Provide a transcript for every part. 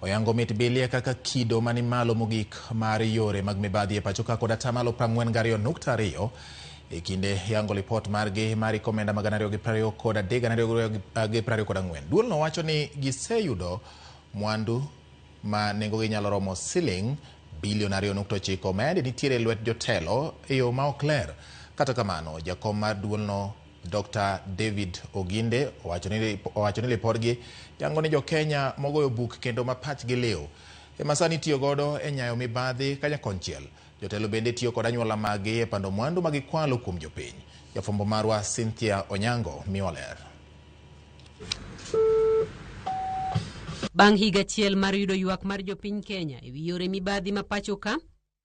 Oyango mit bilie kaka kido mani malo mogik mar yore mag mibadhi e pacho ka kod atamalo 42.2 e kinde yango lipot margi mar iko omenda mag 2023 2024. Duolno wacho ni giseyudo mwandu ma nengogi nyalo romo siling bilion 2.9 ma yande nitiere e lwet jotelo e yo ma ok ler. Kata kamano, jakom mar duolno Dr. David Oginde owacho ni lipodgi yango ni jo-Kenya mogoyo buk kendo ma pachgi liw ema sani itiyo godo e nyayo mibadhi ka nyakonchiel. Jotelo bende tiyo kod anyuola maggi e pando mwandu ma gikwalo kuom jopiny. Jafwambo marwa Cynthia Onyango miwa ler. Bang' higa achiel mar yudo ywak mar jopiny Kenya e wi yore mibadhi ma pacho ka,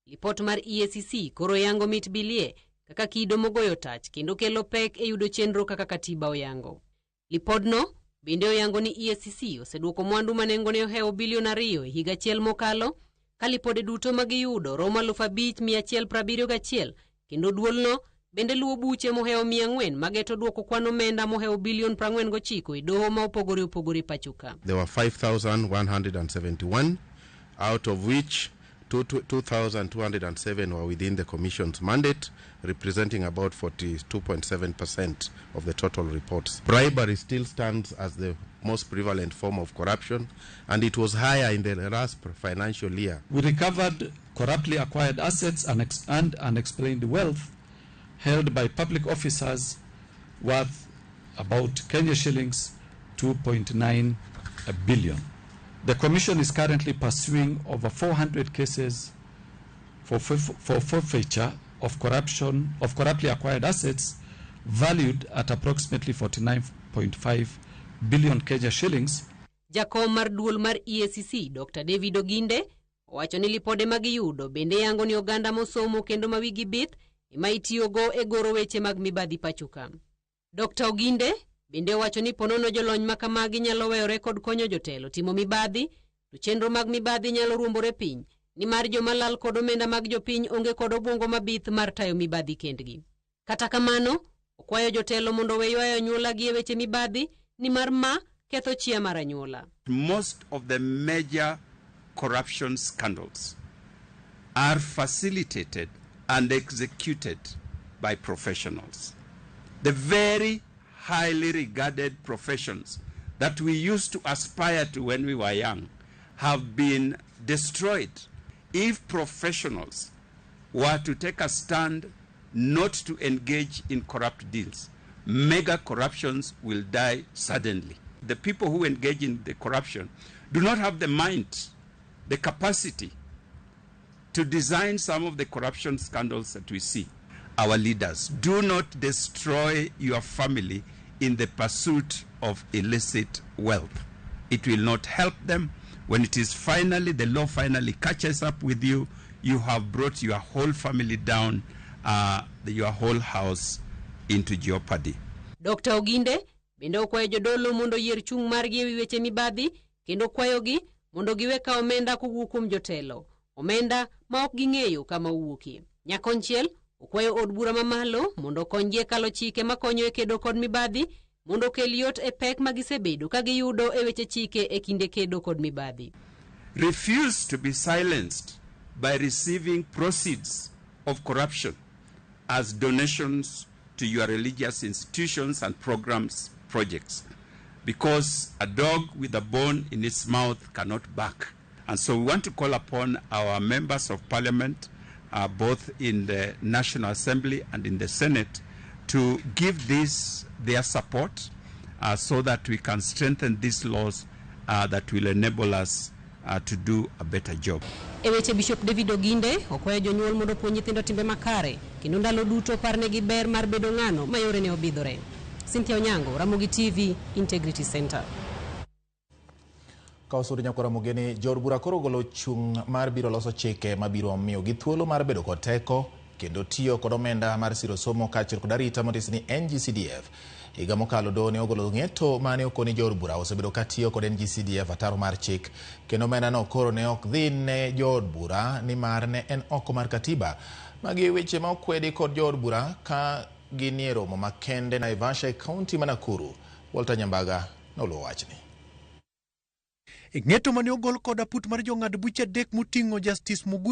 lipot mar EACC koro yango mit bilie kaka kido mogoyo tach kendo kelo pek e yudo chenro kaka katiba oyango. Lipodno bende oyango ni EACC oseduoko mwandu ma nengone ohewo bilion 2 e higa achiel mokalo, ka lipode duto ma giyudo romo 5171 kendo duolno bende luwo buche mohewo 400 mageto duoko kwan omenda mohewo bilion 49 e doho ma opogore opogore pacho ka. There were 5,171, out of which 2,207 were within the Commission's mandate, representing about 42.7% of the total reports. Bribery still stands as the most prevalent form of corruption, and it was higher in the last financial year. We recovered corruptly acquired assets and unexplained wealth held by public officers worth about Kenya shillings 2.9 billion. The Commission is currently pursuing over 400 cases for forfeiture of corruption of corruptly acquired assets valued at approximately 49.5 billion Kenya shillings. Jakom mar duol mar EACC Dr. David Oginde owacho ni lipode ma giyudo bende yango ni oganda mosomo kendo ma wigi bith ema itiyogo e goro weche mag mibadhi pacho ka. Dr. Oginde bende owacho ni ponono jolony ma kamagi nyalo weyore kod konyo jotelo timo mibadhi, to chenro mag mibadhi nyalo ruombore piny, nimar joma lal kod omenda mag jopiny onge kod obwongo mabith mar tayo mibadhi kendgi. Kata kamano, okwayo jotelo mondo owe ywayo anyuolagi e weche mibadhi, nimar ma ketho chia mar anyuola. Most of the major corruption scandals are facilitated and executed by professionals. The very highly regarded professions that we used to aspire to when we were young have been destroyed. If professionals were to take a stand not to engage in corrupt deals, mega corruptions will die suddenly. The people who engage in the corruption do not have the mind, the capacity to design some of the corruption scandals that we see. Our leaders, do not destroy your family in the pursuit of illicit wealth. It will not help them. When it is finally, the law finally catches up with you, you have brought your whole family down, your whole house into jeopardy. Dr. Oginde bende okwayo jodolo mondo oyier chung' margi ewi weche mibadhi kendo kwayogi mondo giwe kawo omenda kowuok kuom jotelo, omenda ma ok ging'eyo kama owuokie. Nyakonchiel okwayo od bura mamalo mondo okonygi e kalo chike makonyo e kedo kod mibadhi mondo okel yot e pek ma gisebedo ka giyudo e weche chike e kinde kedo kod mibadhi. Refuse to be silenced by receiving proceeds of corruption as donations to your religious institutions and programs, projects, because a dog with a bone in its mouth cannot bark. And so we want to call upon our members of parliament, both in the National Assembly and in the Senate, to give this their support, so that we can strengthen these laws, that will enable us to do a better job. E weche Bishop David Oginde okwayo jonyuol mondo opuonj nyithindo timbe makare kendo ndalo duto parnegi ber mar bedo ng'ano ma yorene obidhore. Cynthia Onyango, Ramogi TV, Integrity Center. Ka osur nyakwara Mogeni, jood bura koro ogolo chung' mar biro loso chike mabiro miyogi thuolo mar bedo kod teko kendo tiyo kod omenda mar siro somo kaachiel kod arita mondisi ni NGCDF. Higa mokalo doho ne ogolo ng'eto mane okoni jood bura osebedo ka tiyo kod NGCDF ataro mar chik kendo omenda no koro ne ok dhi ne jood bura nimar ne en oko mar katiba. Magi weche ma okwedi kod jood bura ka ginie romo makende Naivasha e kaunti ma Nakuru. Walter Nyambaga noluwo wachni. E ng'eto mane ogol kod aput mar jong'ad buche 3 moting'o Justice Mugure